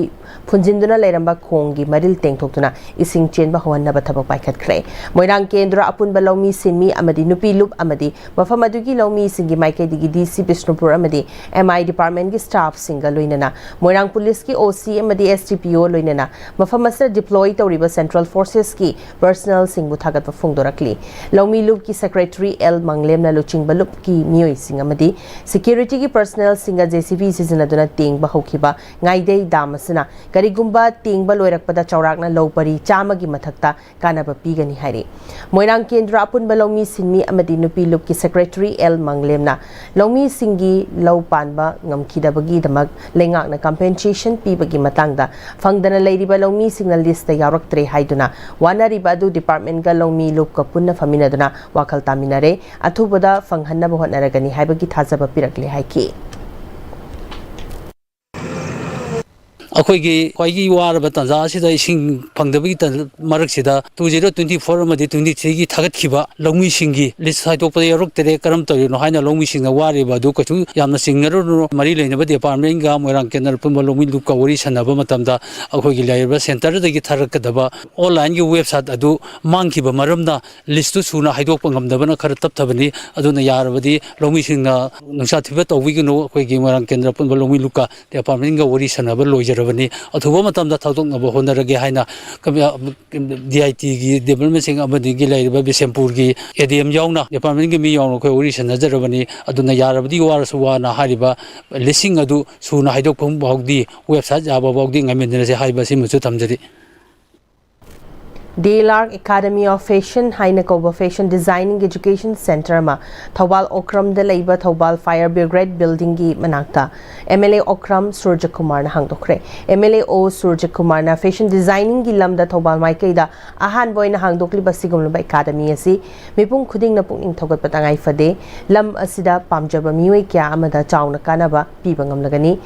ꯐꯨꯟꯖꯤꯟꯗꯨꯅ ꯂꯩꯔꯝꯕ ꯈꯣꯡꯒꯤ ꯃꯔꯤꯜ ꯇꯦꯡꯊꯣꯛꯇꯨꯅ ꯏꯁꯤꯡ ꯆꯦꯟꯕ ꯍꯧꯍꯟꯅꯕ ꯊꯕꯛ ꯄꯥꯏꯈꯠꯈ꯭ꯔꯦ꯫ ꯃꯣꯏꯔꯥꯡ ꯀꯦꯟꯗ꯭ꯔ ꯑꯄꯨꯟꯕ ꯂꯧꯃꯤ ꯁꯤꯟꯃꯤ ꯑꯃꯗꯤ ꯅꯨꯄꯤ ꯂꯨꯞ ꯑꯃꯗꯤ ꯃꯐꯝ ꯑꯗꯨꯒꯤ ꯂꯧꯃꯤꯁꯤꯡꯒꯤ ꯃꯥꯏꯀꯩꯗꯒꯤ ꯗꯤ ꯁꯤ ꯕꯤꯁꯅꯨꯄꯨꯔ ꯑꯃꯗꯤ ꯑꯦꯝ ꯑꯥꯏ ꯗꯤꯄꯥꯔꯠꯃꯦꯟꯒꯤ ꯁ꯭ꯇꯥꯐꯁꯤꯡꯒ ꯂꯣꯏꯅꯅ ꯃꯣꯏꯔꯥꯡ ꯄꯨꯂꯤꯁꯀꯤ ꯑꯣ ꯁꯤ ꯑꯃꯗꯤ ꯑꯦꯁ ꯗꯤ ꯄꯤ ꯑꯣ ꯂꯣꯏꯅꯅ ꯃꯐꯝ ꯑꯁꯤꯗ ꯗꯤꯄ꯭ꯂꯣꯏ ꯇꯧꯔꯤꯕ ꯁꯦꯟꯇ꯭ꯔꯦꯜ ꯐꯣꯔꯁꯦꯁꯀꯤ ꯄꯔꯁꯅꯦꯜꯁꯤꯡꯕꯨ ꯊꯥꯒꯠꯄ ꯐꯣꯡꯗꯣꯔꯛꯂꯤ꯫ ꯂꯧꯃꯤ ꯂꯨꯞꯀꯤ ꯁꯦꯀ꯭ꯔꯦꯇꯔꯤ ꯑꯦꯜ ꯃꯪꯂꯦꯝꯅ ꯂꯨꯆꯤꯡꯕ ꯂꯨꯞꯀꯤ ꯃꯤꯑꯣꯏꯁꯤꯡ ꯑꯃꯗꯤ ꯁꯦꯀ꯭ꯌꯨꯔꯤꯇꯤꯒꯤ ꯄꯔꯁꯅꯦꯜꯁꯤꯡꯒ ꯖꯦ ꯁꯤ ꯕꯤ ꯁꯤꯖꯤꯟꯅꯗꯨꯅ ꯇꯦꯡꯕ ꯍꯧꯈꯤꯕ ꯉꯥꯏꯗꯩ ꯗꯥꯝ ꯑꯁꯤꯅ ꯀꯔꯤꯒꯨꯝꯕ ꯇꯦꯡꯕ ꯂꯣꯏꯔꯛꯄꯗ ꯆꯥꯎꯔꯥꯛꯅ ꯂꯧ ꯄꯔꯤ ꯆꯥꯝꯃꯒꯤ ꯃꯊꯛꯇ ꯀꯥꯟꯅꯕ ꯄꯤꯒꯅꯤ ꯍꯥꯏꯔꯤ꯫ ꯃꯣꯏꯔꯥꯡ ꯀꯦꯟꯗ꯭ꯔ ꯑꯄꯨꯟꯕ ꯂꯧꯃꯤ ꯁꯤꯟꯃꯤ ꯑꯃꯗꯤ ꯅꯨꯄꯤ ꯂꯨꯞꯀꯤ ꯁꯦꯀ꯭ꯔꯦꯇꯔꯤ ꯑꯦꯜ ꯃꯪꯂꯦꯝꯅ ꯂꯧꯃꯤꯁꯤꯡꯒꯤ ꯂꯧ ꯄꯥꯟꯕ ꯉꯝꯈꯤꯗꯕꯒꯤꯗꯃꯛ ꯂꯩꯉꯥꯛꯅ ꯀꯝꯄꯦꯟꯁꯦꯁꯟ ꯄꯤꯕꯒꯤ ꯃꯇꯥꯡꯗ ꯐꯪꯗꯅ ꯂꯩꯔꯤꯕ ꯂꯧꯃꯤꯁꯤꯡꯅ ꯂꯤꯁꯇ ꯌꯥꯎꯔꯛꯇ꯭ꯔꯦ ꯍꯥꯏꯗꯨꯅ ꯋꯥꯅꯔꯤꯕ ꯑꯗꯨ ꯗꯤꯄꯥꯔꯠꯃꯦꯟꯒ ꯂꯧꯃꯤ ꯂꯨꯞꯀ ꯄꯨꯟꯅ ꯐꯝꯃꯤꯟꯅꯗꯨꯅ ꯋꯥꯈꯜ ꯇꯥꯃꯤꯟꯅꯔꯦ꯫ ꯑꯊꯨꯕꯗ ꯐꯪꯍꯟꯅꯕ ꯍꯣꯠꯅꯔꯒꯅꯤ ꯍꯥꯏꯕꯒꯤ ꯊꯥꯖꯕ ꯄꯤꯔꯛꯂꯦ ꯍꯥꯏꯈꯤ꯫ ꯑꯩꯈꯣꯏꯒꯤ ꯈ꯭ꯋꯥꯏꯒꯤ ꯋꯥꯔꯕ ꯇꯥꯟꯖꯥ ꯑꯁꯤꯗ, ꯏꯁꯤꯡ ꯐꯪꯗꯕꯒꯤ ꯇꯟ-, ꯃꯔꯛꯁꯤꯗ, two zero twenty four ꯑꯃꯗꯤ twenty three ꯒꯤ ꯊꯥꯒꯠꯈꯤꯕ ꯂꯧꯃꯤꯁꯤꯡꯒꯤ ꯂꯤꯁ ꯍꯥꯏꯗꯣꯛꯄꯗ ꯌꯥꯎꯔꯛꯇꯔꯦ, ꯀꯔꯝ ꯇꯧꯔꯤꯅꯣ ꯍꯥꯏꯅ ꯂꯧꯃꯤꯁꯤꯡꯅ ꯋꯥꯔꯤꯕ ꯑꯗꯨ ꯀꯩꯁꯨ ꯌꯥꯝꯅ ꯆꯤꯡꯅꯔꯨꯅꯨ꯫ ꯃꯔꯤ ꯂꯩꯅꯕ ꯗꯤꯄꯥꯔꯠꯃꯦꯟꯒ ꯃꯣꯏꯔꯥꯡ ꯀꯦꯟꯗ꯭ꯔ ꯄꯨꯝꯕ ꯂꯧꯃꯤ ꯂꯨꯞꯀ ꯋꯥꯔꯤ ꯁꯥꯟꯅꯕ ꯃꯇꯝꯗ, ꯑꯩꯈꯣꯏꯒꯤ ꯂꯩꯔꯤꯕ ꯁꯦꯟꯇꯔꯗꯒꯤ ꯊꯥꯔꯛꯀꯗꯕ ꯑꯣꯟꯂꯥꯏꯟꯒꯤ ꯋꯦꯕꯁꯥꯏꯠ ꯑꯗꯨ ꯃꯥꯡꯈꯤꯕ ꯃꯔꯝꯅ, ꯂꯤꯁꯇꯨ ꯁꯨꯅ ꯍꯥꯏꯗꯣꯛꯄ ꯉꯝꯗꯕꯅ ꯈꯔ ꯇꯞꯊꯕꯅꯤ꯫ ꯑꯗꯨꯅ ꯌꯥꯔꯕꯗꯤ ꯂꯧꯃꯤꯁꯤꯡꯅ ꯅꯨꯡꯁꯥ ꯊꯤꯕ ꯇꯧꯕꯤꯒꯅꯨ꯫ ꯑꯩꯈꯣꯏꯒꯤ ꯃꯣꯏꯔꯥꯡ ꯀꯦꯟꯗ꯭ꯔ ꯄꯨꯝꯕ ꯂꯧꯃꯤ ꯂꯨꯞꯀ ꯗꯤꯄꯥꯔꯠꯃꯦꯟꯒ ꯋꯥꯔꯤ ꯁꯥꯟꯅꯕ ꯂꯣꯏꯖꯔꯕꯅꯤ꯫ ꯑꯊꯨꯕ ꯃꯇꯝꯗ ꯊꯥꯗꯣꯛꯅꯕ ꯍꯣꯠꯅꯔꯒꯦ ꯍꯥꯏꯅ ꯀꯝ-, ꯗꯤ ꯑꯥꯏ ꯇꯤꯒꯤ ꯗꯤꯄꯥꯔꯠꯃꯦꯟꯁꯤꯡ ꯑꯃꯗꯤ ꯂꯩꯔꯤꯕ ꯕꯤꯁꯦꯝꯄꯨꯔꯒꯤ ꯑꯦ ꯗꯤ ꯑꯦꯝ ꯌꯥꯎꯅ, ꯗꯤꯄꯥꯔꯠꯃꯦꯟꯒꯤ ꯃꯤ ꯌꯥꯎꯅ ꯑꯩꯈꯣꯏ ꯋꯥꯔꯤ ꯁꯥꯟꯅꯖꯔꯕꯅꯤ꯫ ꯑꯗꯨꯅ ꯌꯥꯔꯕꯗꯤ ꯋꯥꯔꯁꯨ ꯋꯥꯅ ꯍꯥꯏꯔꯤꯕ ꯂꯤꯁꯤꯡ ꯑꯗꯨ ꯁꯨꯅ ꯍꯥꯏꯗꯣꯛꯐꯝ ꯐꯥꯎꯗꯤ, ꯋꯦꯕꯁꯥꯏꯠ ꯌꯥꯕ ꯐꯥꯎꯗꯤ ꯉꯥꯏꯃꯤꯟꯅꯔꯁꯤ ꯍꯥꯏꯕ ꯑꯁꯤꯃꯁꯨ ꯊꯝꯖꯔꯤ꯫ D L R Academy of Fashion ꯍꯥꯏꯅ ꯀꯧꯕ ꯐꯦꯁꯟ ꯗꯤꯖꯥꯏꯅꯤꯡ ꯑꯦꯖꯨꯀꯦꯁꯟ ꯁꯦꯟꯇꯔ ꯑꯃ ꯊꯧꯕꯥꯜ ꯑꯣꯀ꯭ꯔꯝꯗ ꯂꯩꯕ ꯊꯧꯕꯥꯜ ꯐꯥꯌꯔ ꯕ꯭ꯔꯤꯒꯦꯗ ꯕꯤꯜꯗꯤꯡꯒꯤ ꯃꯅꯥꯛꯇ ꯑꯦꯝ ꯑꯦꯜ ꯑꯦ ꯑꯣꯀ꯭ꯔꯝ ꯁꯨꯔꯖꯀꯨꯃꯥꯔꯅ ꯍꯥꯡꯗꯣꯛꯈ꯭ꯔꯦ꯫ ꯑꯦꯝ ꯑꯦꯜ ꯑꯦ ꯑꯣ ꯁꯨꯔꯖꯀꯨꯃꯥꯔꯅ ꯐꯦꯁꯟ ꯗꯤꯖꯥꯏꯅꯤꯡꯒꯤ ꯂꯝꯗ ꯊꯧꯕꯥꯜ ꯃꯥꯏꯀꯩꯗ ꯑꯍꯥꯟꯕ ꯑꯣꯏꯅ ꯍꯥꯡꯗꯣꯛꯂꯤꯕ ꯑꯁꯤꯒꯨꯝꯂꯕ ꯑꯦꯀꯥꯗꯃꯤ ꯑꯁꯤ ꯃꯤꯄꯨꯝ ꯈꯨꯗꯤꯡꯅ ꯄꯨꯛꯅꯤꯡ ꯊꯧꯒꯠꯄ ꯇꯉꯥꯏ ꯐꯗꯦ꯫ ꯂꯝ ꯑꯁꯤꯗ ꯄꯥꯝꯖꯕ ꯃꯤꯑꯣꯏ ꯀꯌꯥ ꯑꯃꯗ ꯆꯥꯎꯅ ꯀꯥꯟꯅꯕ ꯄꯤꯕ ꯉꯝꯂꯒꯅꯤ꯫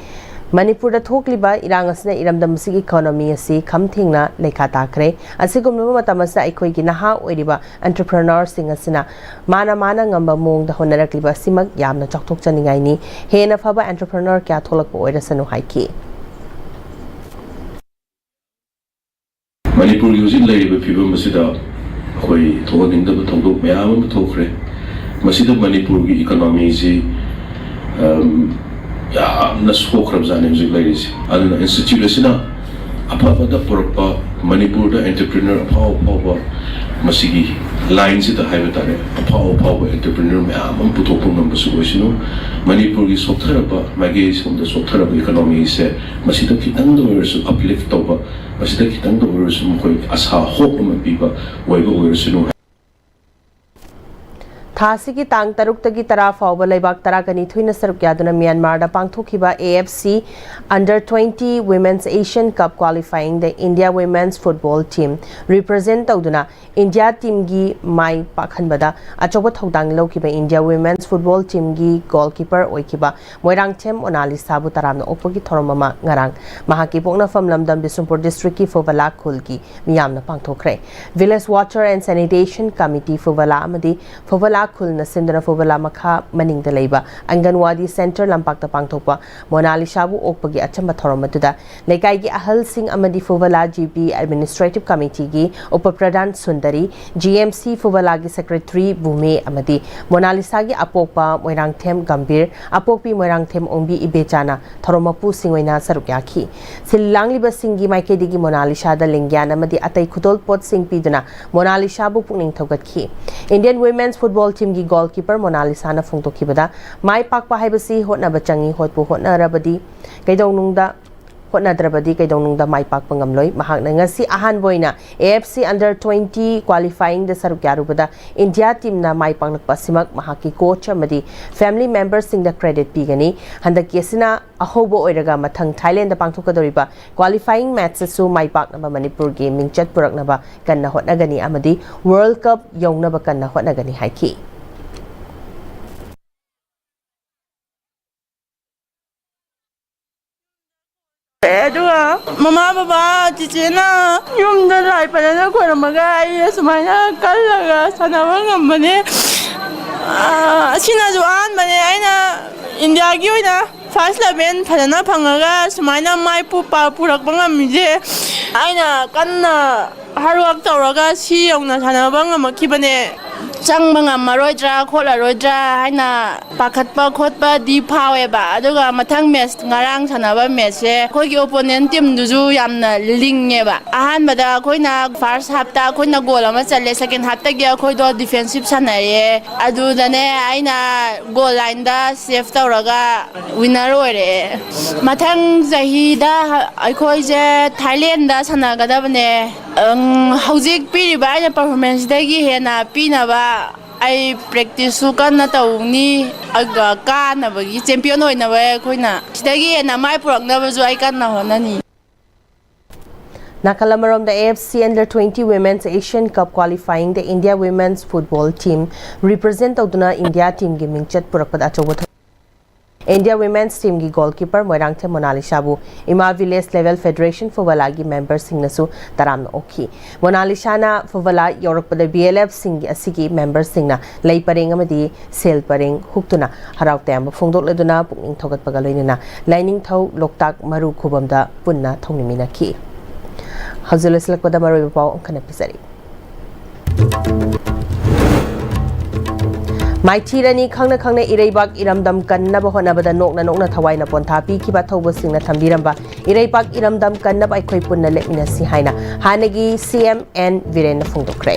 ꯃꯅꯤꯄꯨꯔꯗ ꯊꯣꯛꯂꯤꯕ ꯏꯔꯥꯡ ꯑꯁꯤꯅ ꯏꯔꯝꯗꯝ ꯑꯁꯤꯒꯤ ꯏꯀꯣꯅꯣꯃꯤ ꯑꯁꯤ ꯈꯝ ꯊꯦꯡꯅ ꯂꯩꯈꯥ ꯇꯥꯈ꯭ꯔꯦ꯫ ꯑꯁꯤꯒꯨꯝꯂꯕ ꯃꯇꯝ ꯑꯁꯤꯗ ꯑꯩꯈꯣꯏꯒꯤ ꯅꯍꯥ ꯑꯣꯏꯔꯤꯕ ꯑꯦꯟꯇꯔꯄ꯭ꯔꯦꯅꯔꯁꯤꯡ ꯑꯁꯤꯅ ꯃꯥꯅ ꯃꯥꯅ ꯉꯝꯕ ꯃꯑꯣꯡꯗ ꯍꯣꯠꯅꯔꯛꯂꯤꯕ ꯑꯁꯤꯃꯛ ꯌꯥꯝꯅ ꯆꯥꯎꯊꯣꯛꯆꯅꯤꯡꯉꯥꯏꯅꯤ꯫ ꯍꯦꯟꯅ ꯐꯕ ꯑꯦꯟꯇꯔꯄ꯭ꯔꯦꯅꯔ ꯀꯌꯥ ꯊꯣꯛꯂꯛꯄ ꯑꯣꯏꯔꯁꯅꯨ ꯍꯥꯏꯈꯤ꯫ ꯃꯅꯤꯄꯨꯔꯒꯤ ꯍꯧꯖꯤꯛ ꯂꯩꯔꯤꯕ ꯐꯤꯕꯝ ꯑꯁꯤꯗ ꯑꯩꯈꯣꯏ ꯊꯣꯛꯍꯟꯅꯤꯡꯗꯕ ꯊꯧꯗꯣꯛ ꯃꯌꯥꯝ ꯑꯃ ꯊꯣꯛꯈ꯭ꯔꯦ꯫ ꯃꯁꯤꯗ ꯃꯅꯤꯄꯨꯔꯒꯤ ꯏꯀꯣꯅꯣꯃꯤꯁꯤ, ꯑꯝ, ꯌꯥꯝꯅ ꯁꯣꯛꯈ꯭ꯔꯕꯖꯥꯠꯅꯤ ꯍꯧꯖꯤꯛ ꯂꯩꯔꯤꯁꯦ꯫ ꯑꯗꯨꯅ ꯏꯟꯁꯇꯤꯇ꯭ꯌꯨꯠ ꯑꯁꯤꯅ ꯑꯐꯕꯗ ꯄꯨꯔꯛꯄ, ꯃꯅꯤꯄꯨꯔꯗ ꯑꯦꯟꯇꯔꯄ꯭ꯔꯦꯅꯔ ꯑꯐꯥꯎ ꯑꯐꯥꯎꯕ, ꯃꯁꯤꯒꯤ ꯂꯥꯏꯟꯁꯤꯗ ꯍꯥꯏꯕ ꯇꯥꯔꯦ, ꯑꯐꯥꯎ ꯑꯐꯥꯎꯕ ꯑꯦꯟꯇꯔꯄ꯭ꯔꯦꯅꯔ ꯃꯌꯥꯝ ꯑꯃ ꯄꯨꯊꯣꯛꯄ ꯉꯝꯕꯁꯨ ꯑꯣꯏꯁꯅꯨ꯫ ꯃꯅꯤꯄꯨꯔꯒꯤ ꯁꯣꯛꯊꯔꯕ, ꯃꯥꯏꯀꯩ ꯁꯣꯝꯗ ꯁꯣꯛꯊꯔꯕ ꯏꯀꯣꯅꯣꯃꯤꯁꯦ ꯃꯁꯤꯗ ꯈꯤꯇꯪꯗ ꯑꯣꯏꯔꯁꯨ ꯑꯞꯂꯤꯐ ꯇꯧꯕ, ꯃꯁꯤꯗ ꯈꯤꯇꯪꯗ ꯑꯣꯏꯔꯁꯨ ꯃꯈꯣꯏ ꯑꯁꯥ, ꯍꯣꯞ ꯑꯃ ꯄꯤꯕ ꯑꯣꯏꯕ ꯑꯣꯏꯔꯁꯅꯨ꯫ ꯊꯥ ꯑꯁꯤꯒꯤ ꯇꯥꯡ ꯇꯔꯨꯛꯇꯒꯤ ꯇꯔꯥ ꯐꯥꯎꯕ ꯂꯩꯕꯥꯛ ꯇꯔꯥꯒ ꯅꯤꯊꯣꯏꯅ ꯁꯔꯨꯛ ꯌꯥꯗꯨꯅ ꯃ꯭ꯌꯥꯟꯃꯥꯔꯗ ꯄꯥꯡꯊꯣꯛꯈꯤꯕ A F C Under twenty Women's Asian Cup Qualifying the India Women's Football Team represent ꯇꯧꯗꯨꯅ ꯏꯟꯗꯤꯌꯥ ꯇꯤꯝꯒꯤ ꯃꯥꯏ ꯄꯥꯛꯍꯟꯕꯗ ꯑꯆꯧꯕ ꯊꯧꯗꯥꯡ ꯂꯧꯈꯤꯕ ꯏꯟꯗꯤꯌꯥ ꯋꯤꯃꯦꯟꯁ ꯐꯨꯠꯕꯣꯜ ꯇꯤꯝꯒꯤ ꯒꯣꯜꯀꯤꯄꯔ ꯑꯣꯏꯈꯤꯕ ꯃꯣꯏꯔꯥꯡꯊꯦꯝ ꯃꯣꯅꯥꯂꯤꯁꯥꯕꯨ ꯇꯔꯥꯝꯅ ꯑꯣꯛꯄꯒꯤ ꯊꯧꯔꯝ ꯑꯃ ꯉꯔꯥꯡ ꯃꯍꯥꯛꯀꯤ ꯄꯣꯛꯅꯐꯝ ꯂꯝꯗꯝ ꯕꯤꯁꯅꯨꯄꯨꯔ ꯗꯤꯁꯇ꯭ꯔꯤꯛꯀꯤ ꯐꯨꯕꯂꯥ ꯈꯨꯜꯒꯤ ꯃꯤꯌꯥꯝꯅ ꯄꯥꯡꯊꯣꯛꯈ꯭ꯔꯦ꯫ Village Water and Sanitation Committee ꯐꯨꯕꯂꯥ ꯑꯃꯗꯤ ꯐꯨꯕꯂꯥ ꯈꯨꯜꯅ ꯁꯤꯟꯗꯨꯅ ꯐꯨꯕꯂꯥ ꯃꯈꯥ ꯃꯅꯤꯡꯗ ꯂꯩꯕ ꯑꯪꯒꯟꯋꯥꯗꯤ ꯁꯦꯟꯇꯔ ꯂꯝꯄꯥꯛꯇ ꯄꯥꯡꯊꯣꯛꯄ ꯃꯣꯅꯥꯂꯤꯁꯥꯕꯨ ꯑꯣꯛꯄꯒꯤ ꯑꯆꯝꯕ ꯊꯧꯔꯝ ꯑꯗꯨꯗ ꯂꯩꯀꯥꯏꯒꯤ ꯑꯍꯜꯁꯤꯡ ꯑꯃꯗꯤ ꯐꯨꯕꯂꯥ G P Administrative Committeeꯒꯤ ꯎꯄ ꯄ꯭ꯔꯙꯥꯟ Sundari, G M C ꯐꯨꯕꯂꯥꯒꯤ secretary ꯚꯨꯃꯦ ꯑꯃꯗꯤ ꯃꯣꯅꯥꯂꯤꯁꯥꯒꯤ ꯑꯄꯣꯛꯄ ꯃꯣꯏꯔꯥꯡꯊꯦꯝ ꯒꯝꯚꯤꯔ, ꯑꯄꯣꯛꯄꯤ ꯃꯣꯏꯔꯥꯡꯊꯦꯝ ꯑꯣꯡꯕꯤ ꯏꯕꯦꯆꯥꯅ ꯊꯧꯔꯝ ꯃꯄꯨꯁꯤꯡ ꯑꯣꯏꯅ ꯁꯔꯨꯛ ꯌꯥꯈꯤ꯫ ꯁꯤꯜ ꯂꯥꯡꯂꯤꯕꯁꯤꯡꯒꯤ ꯃꯥꯏꯀꯩꯗꯒꯤ ꯃꯣꯅꯥꯂꯤꯁꯥꯗ ꯂꯤꯡꯒ꯭ꯌꯥꯟ ꯑꯃꯗꯤ ꯑꯇꯩ ꯈꯨꯗꯣꯜ ꯄꯣꯠꯁꯤꯡ ꯄꯤꯗꯨꯅ ꯃꯣꯅꯥꯂꯤꯁꯥꯕꯨ ꯄꯨꯛꯅꯤꯡ ꯊꯧꯒꯠꯈꯤ꯫ Indian Women's Football Teamꯒꯤ ꯒꯣꯜꯀꯤꯄꯔ ꯃꯣꯅꯥꯂꯤꯁꯥꯅ ꯐꯣꯡꯗꯣꯛꯈꯤꯕꯗ, ꯃꯥꯏ ꯄꯥꯛꯄ ꯍꯥꯏꯕꯁꯤ ꯍꯣꯠꯅꯕ ꯆꯪꯏ, ꯍꯣꯠꯄꯨ ꯍꯣꯠꯅꯔꯕꯗꯤ ꯀꯩꯗꯧꯅꯨꯡꯗ ꯍꯣꯠꯅꯗ꯭ꯔꯕꯗꯤ ꯀꯩꯗꯧꯅꯨꯡꯗ ꯃꯥꯏ ꯄꯥꯛꯄ ꯉꯝꯂꯣꯏ꯫ ꯃꯍꯥꯛꯅ ꯉꯁꯤ ꯑꯍꯥꯟꯕ ꯑꯣꯏꯅ A F C Under twenty Qualifyingꯗ ꯁꯔꯨꯛ ꯌꯥꯔꯨꯕꯗ ꯏꯟꯗꯤꯌꯥ ꯇꯤꯝꯅ ꯃꯥꯏ ꯄꯥꯛꯂꯛꯄ ꯑꯁꯤꯃꯛ ꯃꯍꯥꯛꯀꯤ ꯀꯣꯆ ꯑꯃꯗꯤ ꯐꯦꯃꯤꯂꯤ ꯃꯦꯝꯕꯔꯁꯤꯡꯗ ꯀ꯭ꯔꯦꯗꯤꯠ ꯄꯤꯒꯅꯤ꯫ ꯍꯟꯗꯛꯀꯤ ꯑꯁꯤꯅ ꯑꯍꯧꯕ ꯑꯣꯏꯔꯒ ꯃꯊꯪ ꯊꯥꯏꯂꯦꯟꯗ ꯄꯥꯡꯊꯣꯛꯀꯗꯧꯔꯤꯕ ꯀ꯭ꯋꯥꯂꯤꯐꯥꯏꯌꯤꯡ ꯃꯦꯠꯆꯇꯁꯨ ꯃꯥꯏ ꯄꯥꯛꯅꯕ ꯃꯅꯤꯄꯨꯔꯒꯤ ꯃꯤꯡꯆꯠ ꯄꯨꯔꯛꯅꯕ ꯀꯟꯅ ꯍꯣꯠꯅꯒꯅꯤ ꯑꯃꯗꯤ ꯋꯥꯔꯜꯗ ꯀꯞ ꯌꯧꯅꯕ ꯀꯟꯅ ꯍꯣꯠꯅꯒꯅꯤ ꯍꯥꯏꯈꯤ꯫ ꯑꯗꯨꯒ ꯃꯃꯥ ꯕꯕꯥ ꯆꯤꯆꯦꯅ ꯌꯨꯝꯗ ꯂꯥꯏ ꯐꯖꯅ ꯈꯣꯏꯔꯝꯃꯒ ꯑꯩ ꯑꯁꯨꯃꯥꯏꯅ ꯀꯜꯂꯒ ꯁꯥꯟꯅꯕ ꯉꯝꯕꯅꯦ꯫ ꯑꯥ, ꯑꯁꯤꯅꯁꯨ ꯑꯍꯥꯟꯕꯅꯦ ꯑꯩꯅ ꯏꯟꯗꯤꯌꯥꯒꯤ ꯑꯣꯏꯅ ꯐꯥꯔꯁ ꯏꯂꯦꯚꯦꯟ ꯐꯖꯅ ꯐꯪꯉꯒ ꯁꯨꯃꯥꯏꯅ ꯃꯥꯏ ꯄꯨ-, ꯄꯥꯛ ꯄꯨꯔꯛꯄ ꯉꯝꯃꯤꯁꯦ꯫ ꯑꯩꯅ ꯀꯟꯅ ꯍꯥꯔꯗ ꯋꯥꯔꯛ ꯇꯧꯔꯒ ꯁꯤ ꯌꯧꯅ ꯁꯥꯟꯅꯕ ꯉꯝꯃꯛꯈꯤꯕꯅꯦ꯫ ꯆꯪꯕ ꯉꯝꯃꯔꯣꯏꯗ꯭ꯔꯥ ꯈꯣꯠꯂꯔꯣꯏꯗ꯭ꯔꯥ ꯍꯥꯏꯅ ꯄꯥꯈꯠꯄ ꯈꯣꯠꯄꯗꯤ ꯐꯥꯎꯋꯦꯕ꯫ ꯑꯗꯨꯒ ꯃꯊꯪ ꯃꯦꯠꯆ, ꯉꯔꯥꯡ ꯁꯥꯟꯅꯕ ꯃꯦꯠꯆꯁꯦ ꯑꯩꯈꯣꯏꯒꯤ ꯑꯣꯄꯣꯅꯦꯟ ꯇꯤꯝꯗꯨꯁꯨ ꯌꯥꯝꯅ ꯂꯤꯡꯉꯦꯕ꯫ ꯑꯍꯥꯟꯕꯗ ꯑꯩꯈꯣꯏꯅ ꯐꯥꯔꯁ ꯍꯥꯞꯇ ꯑꯩꯈꯣꯏꯅ ꯒꯣꯜ ꯑꯃ ꯆꯜꯂꯦ, ꯁꯦꯀꯦꯟ ꯍꯥꯞꯇꯒꯤ ꯑꯩꯈꯣꯏꯗꯣ ꯗꯤꯐꯦꯟꯁꯤꯞ ꯁꯥꯟꯅꯔꯛꯑꯦ꯫ ꯑꯗꯨꯗꯅꯦ ꯑꯩꯅ ꯒꯣꯜ ꯂꯥꯏꯟꯗ ꯁꯦꯞ ꯇꯧꯔꯒ ꯋꯤꯟꯅꯔ ꯑꯣꯏꯔꯛꯑꯦ꯫ ꯃꯊꯪ ꯆꯍꯤꯗ ꯑꯩꯈꯣꯏꯁꯦ ꯊꯥꯏꯂꯦꯟꯗ ꯁꯥꯟꯅꯒꯗꯕꯅꯦ꯫ ꯑꯪ, ꯍꯧꯖꯤꯛ ꯄꯤꯔꯤꯕ ꯑꯩꯅ ꯄꯔꯐꯣꯔꯃꯦꯟꯁꯇꯒꯤ ꯍꯦꯟꯅ ꯄꯤꯅꯕ ꯑꯩ ꯄ꯭ꯔꯦꯛꯇꯤꯁꯁꯨ ꯀꯟꯅ ꯇꯧꯅꯤ꯫ ꯑꯗꯨꯒ ꯀꯥꯅꯕꯒꯤ, ꯆꯦꯝꯄꯤꯌꯟ ꯑꯣꯏꯅꯕ ꯑꯩꯈꯣꯏꯅ ꯁꯤꯗꯒꯤ ꯍꯦꯟꯅ ꯃꯥꯏ ꯄꯨꯔꯛꯅꯕꯁꯨ ꯑꯩ ꯀꯟꯅ ꯍꯣꯠꯅꯅꯤ꯫ ꯅꯥꯀꯜ ꯑꯃꯔꯣꯝꯗ, A F C Under twenty Women's Asian Cup Qualifying-ꯗ India Women's Football Team represent ꯇꯧꯗꯨꯅ ꯏꯟꯗꯤꯌꯥ ꯇꯤꯝꯒꯤ ꯃꯤꯡꯆꯠ ꯄꯨꯔꯛꯄꯗ ꯑꯆꯧꯕ ꯊꯧ-, ꯏꯟꯗꯤꯌꯥ ꯋꯤꯃꯦꯟꯁ ꯇꯤꯝꯒꯤ ꯒꯣꯜꯀꯤꯄꯔ ꯃꯣꯏꯔꯥꯡꯊꯦꯝ ꯃꯣꯅꯥꯂꯤꯁꯥꯕꯨ ꯏꯃꯥ ꯚꯤꯂꯦꯖ ꯂꯦꯚꯦꯜ ꯐꯦꯗꯔꯦꯁꯟ ꯐꯨꯕꯂꯥꯒꯤ ꯃꯦꯝꯕꯔꯁꯤꯡꯅꯁꯨ ꯇꯔꯥꯝꯅ ꯑꯣꯛꯈꯤ꯫ ꯃꯣꯅꯥꯂꯤꯁꯥꯅ ꯐꯨꯕꯂꯥ ꯌꯧꯔꯛꯄꯗ B L F-ꯁꯤꯡꯒꯤ ꯑꯁꯤꯒꯤ ꯃꯦꯝꯕꯔꯁꯤꯡꯅ ꯂꯩ ꯄꯔꯦꯡ ꯑꯃꯗꯤ ꯁꯦꯜ ꯄꯔꯦꯡ ꯍꯨꯛꯇꯨꯅ ꯍꯔꯥꯎ ꯇꯌꯥꯝꯕ ꯐꯣꯡꯗꯣꯛꯂꯗꯨꯅ ꯄꯨꯛꯅꯤꯡ ꯊꯧꯒꯠꯄꯒ ꯂꯣꯏꯅꯅ ꯂꯥꯏꯅꯤꯡꯊꯧ ꯂꯣꯛꯇꯥꯛ ꯃꯔꯨ ꯈꯨꯕꯝꯗ ꯄꯨꯟꯅ ꯊꯧꯅꯤꯃꯤꯟꯅꯈꯤ꯫ ꯍꯧꯖꯤꯛ ꯂꯣꯏꯁꯤꯜꯂꯛꯄꯗ ꯃꯔꯨꯑꯣꯏꯕ ꯄꯥꯎ ꯑꯃꯨꯛ ꯍꯟꯅ ꯄꯤꯖꯔꯤ꯫ ꯃꯥꯏꯊꯤꯔꯅꯤ ꯈꯪꯅ ꯈꯪꯅ ꯏꯔꯩꯕꯥꯛ ꯏꯔꯝꯗꯝ ꯀꯟꯅꯕ ꯍꯣꯠꯅꯕꯗ ꯅꯣꯛꯅ ꯅꯣꯛꯅ ꯊꯋꯥꯏꯅ ꯄꯣꯟꯊꯥ ꯄꯤꯈꯤꯕ ꯑꯊꯧꯕꯁꯤꯡꯅ ꯊꯝꯕꯤꯔꯝꯕ ꯏꯔꯩꯕꯥꯛ ꯏꯔꯝꯗꯝ ꯀꯟꯅꯕ ꯑꯩꯈꯣꯏ ꯄꯨꯟꯅ ꯂꯦꯞꯃꯤꯟꯅꯁꯤ ꯍꯥꯏꯅ ꯍꯥꯟꯅꯒꯤ C M N ꯕꯤꯔꯦꯟꯅ ꯐꯣꯡꯗꯣꯛꯈ꯭ꯔꯦ꯫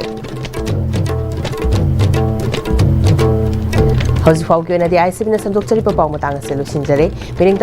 ꯍꯧꯖꯤꯛ ꯐꯥꯎꯒꯤ ꯑꯣꯏꯅꯗꯤ I C B-ꯅ ꯁꯟꯗꯣꯛꯆꯔꯤꯕ ꯄꯥꯎ ꯃꯇꯥꯡ ꯑꯁꯤ ꯂꯣꯏꯁꯤꯟꯖꯔꯦ꯫ ꯃꯤꯔꯦꯝ